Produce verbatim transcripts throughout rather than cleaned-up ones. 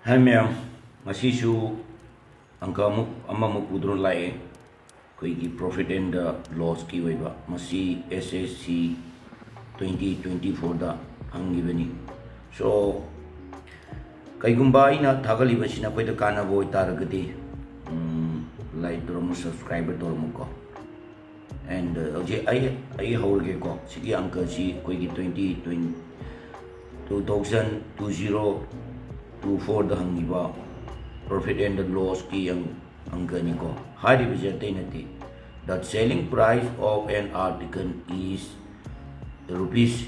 Hi ꯃꯌꯥꯝ, ꯉꯁꯤꯁꯨ ꯑꯪꯀ ꯑꯃꯨꯛ ꯑꯃꯃꯨꯛ ꯄꯨꯗꯨꯅ ꯂꯥꯛꯑꯦ꯫ ꯑꯩꯈꯣꯏꯒꯤ profit and lossꯀꯤ ꯑꯣꯏꯕ, ꯃꯁꯤ S S C twenty twenty fourꯗ ꯍꯪꯈꯤꯕꯅꯤ꯫ So, ꯀꯩꯒꯨꯝꯕ ꯑꯩꯅ ꯊꯥꯒꯠꯂꯤꯕꯁꯤꯅ ꯑꯩꯈꯣꯏꯗ ꯀꯥꯟꯅꯕ ꯑꯣꯏꯇꯥꯔꯒꯗꯤ, ꯎꯝ, like ꯇꯧꯔꯝꯃꯨ, subscribe ꯇꯧꯔꯝꯃꯨꯀꯣ꯫ And uh, ꯍꯧꯖꯤꯛ ꯑꯩ ꯑꯩ ꯍꯧꯔꯒꯦꯀꯣ꯫ ꯁꯤꯒꯤ ꯑꯪꯀꯁꯤ ꯑꯩꯈꯣꯏꯒꯤ twenty twenty, two thousand two zero two fourꯗ ꯍꯪꯉꯤꯕ profit and lossꯀꯤ ꯑꯪ ꯑꯪꯀꯅꯤꯀꯣ꯫ ꯍꯥꯏꯔꯤꯕꯁꯦ ꯑꯇꯩ ꯅꯠꯇꯦ, the selling price of an article is rupees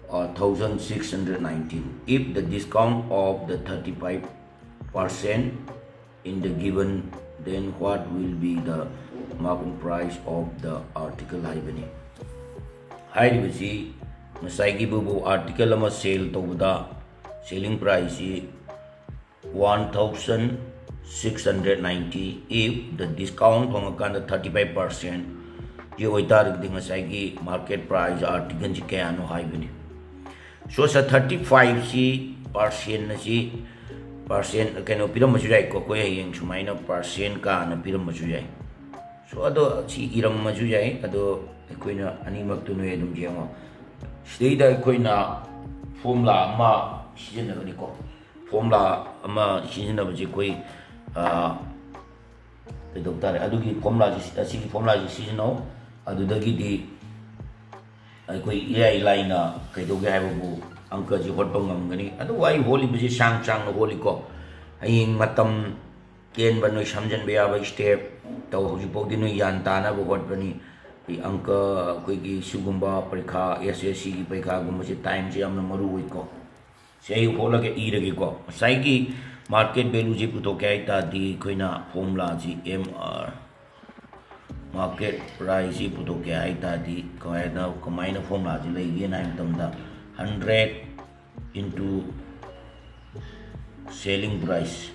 uh, thousand six hundred nineteen. If the discount of the thirty five percent in the given, then what will be the market price of the article ꯍꯥꯏꯕꯅꯤ꯫ ꯍꯥꯏꯔꯤꯕꯁꯤ ꯉꯁꯥꯏꯒꯤ ꯕꯨꯕꯨ article ꯑꯃ sell ꯇꯧꯕꯗ selling priceꯁꯤ one thousand six hundred ninety, if the discount ꯐꯪꯉꯀꯥꯟꯗ thirty five percent ꯁꯤ ꯑꯣꯏꯇꯥꯔꯒꯗꯤ ꯉꯁꯥꯏꯒꯤ market price articleꯁꯤ ꯀꯌꯥꯅꯣ ꯍꯥꯏꯕꯅꯤ꯫ So ꯁꯥꯔ, thirty fiveꯁꯤ percent ꯑꯁꯤ percent ꯀꯩꯅꯣ ꯄꯤꯔꯝꯕꯁꯨ ꯌꯥꯏꯀꯣ, ꯑꯩꯈꯣꯏ ꯍꯌꯦꯡ ꯁꯨꯃꯥꯏꯅ percent ꯀꯥꯅ ꯄꯤꯔꯝꯕꯁꯨ ꯌꯥꯏ꯫ So ꯑꯗꯣ ꯁꯤ ꯏꯔꯝꯃꯁꯨ ꯌꯥꯏ, ꯑꯗꯣ ꯑꯩꯈꯣꯏꯅ ꯑꯅꯤꯃꯛꯇꯨ ꯅꯣꯏ ꯑꯗꯨꯝ ꯌꯦꯡꯉꯣ꯫ ꯁꯤꯗꯩꯗ ꯑꯩꯈꯣꯏꯅ formula ꯑꯃ ꯁꯤꯖꯤꯟꯅꯒꯅꯤꯀꯣ꯫ Formula ꯑꯃ ꯁꯤꯖꯤꯟꯅꯕꯁꯦ ꯑꯩꯈꯣꯏ, ꯑꯥ, ꯀꯩꯗꯧ ꯇꯥꯔꯦ, ꯑꯗꯨꯒꯤ formulaꯁꯤ, ꯑꯁꯤꯒꯤ formulaꯁꯤ ꯁꯤꯖꯤꯟꯅꯧ꯫ ꯑꯗꯨꯗꯒꯤꯗꯤ ꯑꯩꯈꯣꯏ ꯏꯔꯥꯏ ꯂꯥꯏꯅ ꯀꯩꯗꯧꯒꯦ ꯍꯥꯏꯕꯕꯨ ꯑꯪꯀꯁꯤ ꯍꯣꯠꯄ ꯉꯝꯒꯅꯤ꯫ ꯑꯗꯨꯕꯨ ꯑꯩ ꯍꯣꯠꯂꯤꯕꯁꯤ ꯁꯥꯡ ꯁꯥꯡꯅ ꯍꯣꯠꯂꯤꯀꯣ꯫ ꯍꯌꯦꯡ ꯃꯇꯝ ꯇꯦꯟꯕ ꯅꯣꯏ ꯁꯝꯖꯟꯕ ꯌꯥꯕ step ꯇꯧ꯫ ꯍꯧꯖꯤꯛꯐꯥꯎꯗꯤ ꯅꯣꯏ ꯒ꯭ꯌꯥꯟ ꯇꯥꯅꯕ ꯍꯣꯠꯄꯅꯤ꯫ ꯑꯩ ꯑꯪꯀ, ꯑꯩꯈꯣꯏꯒꯤ ꯁꯤꯒꯨꯝꯕ ꯄꯔꯤꯈꯥ, S S Cꯒꯤ ꯄꯔꯤꯈꯥꯒꯨꯝꯕꯁꯦ timeꯁꯦ ꯌꯥꯝꯅ ꯃꯔꯨ ꯑꯣꯏꯀꯣ꯫ ꯁꯤ ꯑꯩ ꯍꯣꯠꯂꯒ ꯏꯔꯒꯦꯀꯣ꯫ ꯉꯁꯥꯏꯒꯤ market valueꯁꯤ ꯄꯨꯊꯣꯛꯀꯦ ꯍꯥꯏ ꯇꯥꯔꯗꯤ ꯑꯩꯈꯣꯏꯅ formulaꯁꯤ M R, market priceꯁꯤ ꯄꯨꯊꯣꯛꯀꯦ ꯍꯥꯏ ꯇꯥꯔꯗꯤ ꯀꯃꯥꯏꯅ, ꯀꯃꯥꯏꯅ formulaꯁꯤ ꯂꯩꯒꯦꯅ ꯍꯥꯏ ꯃꯇꯝꯗ, hundred into selling price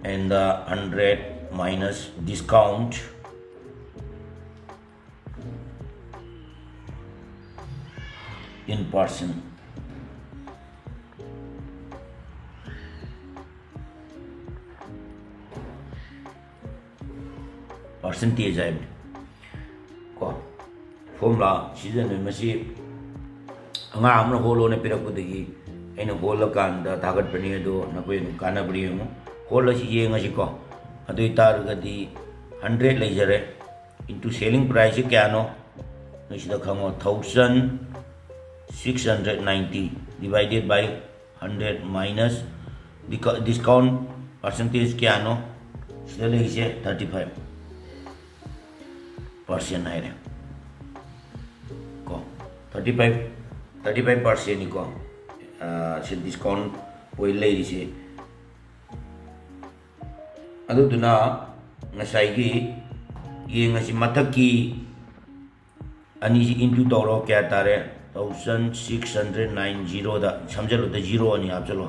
and the hundred minus discount in percent. Percentage ꯍꯥꯏꯕꯅꯤ꯫ ꯀꯣ, ꯐꯣꯔꯃꯨꯂꯥ ꯁꯤꯖꯤꯟꯅꯕ ꯃꯁꯤ ꯑꯉꯥꯡ ꯑꯃꯅ ꯍꯣꯠꯂꯣꯅ ꯄꯤꯔꯛꯄꯗꯒꯤ ꯑꯩꯅ ꯍꯣꯠꯂꯀꯥꯟꯗ ꯊꯥꯒꯠꯄꯅꯤ꯫ ꯑꯗꯣ ꯅꯈꯣꯏ ꯑꯗꯨꯝ ꯀꯥꯟꯅꯕ꯭ꯔꯥ ꯌꯦꯡꯉꯨ꯫ ꯍꯣꯠꯂꯁꯤ, ꯌꯦꯡꯉꯁꯤꯀꯣ꯫ ꯑꯗꯨ ꯑꯣꯏꯇꯥꯔꯒꯗꯤ ꯍꯟꯗ꯭ꯔꯦꯠ ꯂꯩꯖꯔꯦ, ꯏꯟꯇꯨ ꯁꯦꯂꯤꯡ ꯄ꯭ꯔꯥꯏꯁꯁꯦ ꯀꯌꯥꯅꯣ ꯅꯣꯏ ꯁꯤꯗ ꯈꯪꯉꯣ꯫ Thousand six hundred ninety divided by hundred minus discount percentage ꯀꯌꯥꯅꯣ ꯁꯤꯗ ꯂꯩꯔꯤꯁꯦ? ꯊꯥꯔꯇꯤ ꯐꯥꯏꯚ ꯄꯥꯔꯁꯦꯟ ꯍꯥꯏꯔꯦ꯫ ꯀꯣ, ꯊꯥꯔꯇꯤ ꯐꯥꯏꯚ, ꯊꯥꯔꯇꯤ ꯐꯥꯏꯚ ꯄꯥꯔꯁꯦꯟꯅꯤꯀꯣ ꯁꯤ ꯗꯤꯁꯀꯥꯎꯟ ꯑꯣꯏ ꯂꯩꯔꯤꯁꯦ꯫ ꯑꯗꯨꯗꯨꯅ ꯉꯁꯥꯏꯒꯤ ꯌꯦꯡꯉꯁꯤ, ꯃꯊꯛꯀꯤ ꯑꯅꯤꯁꯤ ꯏꯟꯇꯨ ꯇꯧꯔꯣ, ꯀꯌꯥ ꯇꯥꯔꯦ? ꯊꯥꯎꯖꯟ ꯁꯤꯛꯁ ꯍꯟꯗ꯭ꯔꯦꯠ ꯅꯥꯏꯟ ꯖꯤꯔꯣꯗ ꯁꯝꯖꯜꯂꯨꯗ ꯖꯤꯔꯣ ꯑꯅꯤ ꯍꯥꯞꯆꯜꯂꯣ,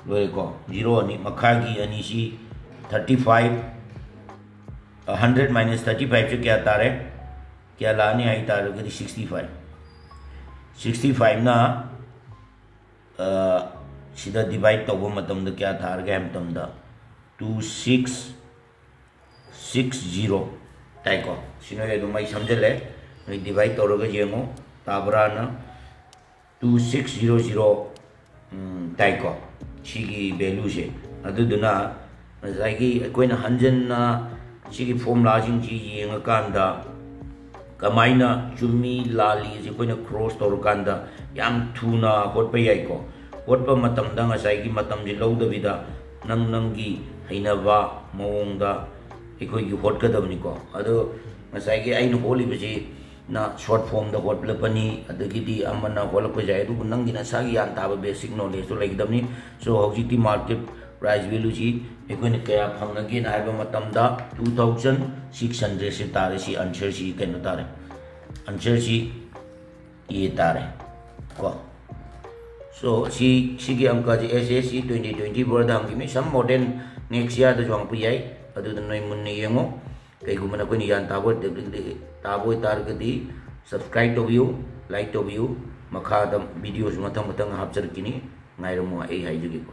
ꯂꯣꯏꯔꯦꯀꯣ꯫ ꯖꯤꯔꯣ ꯑꯅꯤ, ꯃꯈꯥꯒꯤ ꯑꯅꯤꯁꯤ thirty five, hundred minus thirty ꯐꯥꯏꯚꯁꯦ ꯀꯌꯥ ꯇꯥꯔꯦ? ꯀꯌꯥ ꯂꯥꯛꯑꯅꯤ ꯍꯥꯏ ꯇꯥꯔꯒꯗꯤ ꯁꯤꯛꯁꯇꯤ ꯐꯥꯏꯚ꯫ ꯁꯤꯛꯁꯇꯤ ꯐꯥꯏꯚꯅ ꯁꯤꯗ ꯗꯤꯚꯥꯏꯠ ꯇꯧꯕ ꯃꯇꯝꯗ ꯀꯌꯥ ꯊꯥꯔꯒꯦ ꯍꯥꯏꯕ ꯃꯇꯝꯗ ꯇꯨ ꯁꯤꯛꯁ ꯁꯤꯛꯁ ꯖꯤꯔꯣ ꯇꯥꯏꯀꯣ꯫ ꯁꯤ ꯅꯣꯏ ꯑꯗꯨꯝ ꯑꯩ ꯁꯝꯖꯜꯂꯦ, ꯅꯣꯏ ꯗꯤꯚꯥꯏꯠ ꯇꯧꯔꯒ ꯌꯦꯡꯉꯣ ꯇꯥꯕ꯭ꯔꯥꯅ꯫ ꯇꯨ ꯁꯤꯛꯁ ꯖꯤꯔꯣ ꯖꯤꯔꯣ ꯇꯥꯏꯀꯣ ꯁꯤꯒꯤ ꯚꯦꯂꯨꯁꯦ꯫ ꯑꯗꯨꯗꯨꯅ ꯉꯁꯥꯏꯒꯤ ꯑꯩꯈꯣꯏꯅ ꯍꯟꯖꯟꯅ ꯁꯤꯒꯤ ꯐꯣꯔꯃꯨꯂꯥꯁꯤꯡꯁꯤ ꯌꯦꯡꯉꯀꯥꯟꯗ ꯀꯃꯥꯏꯅ ꯆꯨꯝꯃꯤ ꯂꯥꯜꯂꯤ ꯑꯁꯤ ꯑꯩꯈꯣꯏꯅ ꯀ꯭ꯔꯣꯁ ꯇꯧꯔꯀꯥꯟꯗ ꯌꯥꯝ ꯊꯨꯅ ꯍꯣꯠꯄ ꯌꯥꯏꯀꯣ꯫ ꯍꯣꯠꯄ ꯃꯇꯝꯗ ꯉꯁꯥꯏꯒꯤ ꯃꯇꯝꯁꯤ ꯂꯧꯗꯕꯤꯗ ꯅꯪ ꯅꯪꯒꯤ ꯍꯩꯅꯕ ꯃꯑꯣꯡꯗ ꯑꯩꯈꯣꯏꯒꯤ ꯍꯣꯠꯀꯗꯕꯅꯤꯀꯣ꯫ ꯑꯗꯣ ꯉꯁꯥꯏꯒꯤ ꯑꯩꯅ ꯍꯣꯠꯂꯤꯕꯁꯤ ꯅ ꯁꯣꯔꯠ ꯐꯣꯝꯗ ꯍꯣꯠꯂꯛꯄꯅꯤ, ꯑꯗꯒꯤꯗꯤ ꯑꯃꯅ ꯍꯣꯠꯂꯛꯄ ꯌꯥꯏ, ꯑꯗꯨꯕꯨ ꯅꯪꯒꯤ ꯅꯁꯥꯒꯤ ꯒ꯭ꯌꯥꯟ ꯇꯥꯕ ꯕꯦꯁꯤꯛ ꯅꯣꯂꯦꯖꯇꯣ ꯂꯩꯒꯗꯕꯅꯤ꯫ ꯁꯣ ꯍꯧꯖꯤꯛꯇꯤ ꯃꯥꯔꯀꯦꯠ ꯄ꯭ꯔꯥꯏꯁ ꯚꯦꯂꯨꯁꯤ ꯑꯩꯈꯣꯏꯅ ꯀꯌꯥ ꯐꯪꯉꯒꯦꯅ ꯍꯥꯏꯕ ꯃꯇꯝꯗ ꯇꯨ ꯊꯥꯎꯖꯟ ꯁꯤꯛꯁ ꯍꯟꯗ꯭ꯔꯦꯠꯁꯦ ꯇꯥꯔꯦ꯫ ꯁꯤ ꯑꯟꯁꯔꯁꯤ ꯀꯩꯅꯣ ꯇꯥꯔꯦ, ꯑꯟꯁꯔꯁꯤ ꯑꯦ ꯇꯥꯔꯦ ꯀꯣ꯫ ꯁꯣ ꯁꯤ ꯁꯤꯒꯤ ꯑꯪꯀꯁꯤ ꯑꯦꯁ ꯑꯦꯁ ꯁꯤ ꯇ꯭ꯋꯦꯟꯇꯤ ꯇ꯭ꯋꯦꯟꯇꯤ ꯐꯣꯔꯗ ꯍꯪꯈꯤꯕꯅꯤ꯫ ꯁꯝ ꯃꯣꯗꯦꯜ ꯅꯦꯛꯁ ꯏꯌꯥꯔꯗꯁꯨ ꯍꯪꯉꯛꯄ ꯌꯥꯏ, ꯑꯗꯨꯗ ꯅꯣꯏ ꯃꯨꯟꯅ ꯌꯦꯡꯉꯣ꯫ ꯀꯩꯒꯨꯝꯕ ꯅꯈꯣꯏꯅ ꯒ꯭ꯌꯥꯟ ꯇꯥꯕ ꯑꯣꯏꯔꯗꯤ, ꯇꯥꯕ ꯑꯣꯏꯇꯥꯔꯒꯗꯤ ꯁꯕꯁꯀ꯭ꯔꯥꯏꯕ ꯇꯧꯕꯤꯌꯨ, ꯂꯥꯏꯛ ꯇꯧꯕꯤꯌꯨ꯫ ꯃꯈꯥꯗ ꯚꯤꯗꯤꯑꯣꯁꯨ ꯃꯊꯪ ꯃꯊꯪ ꯍꯥꯞꯆꯔꯛꯈꯤꯅꯤ, ꯉꯥꯏꯔꯝꯃꯣ, ꯑꯩ ꯍꯥꯏꯖꯒꯦꯀꯣ꯫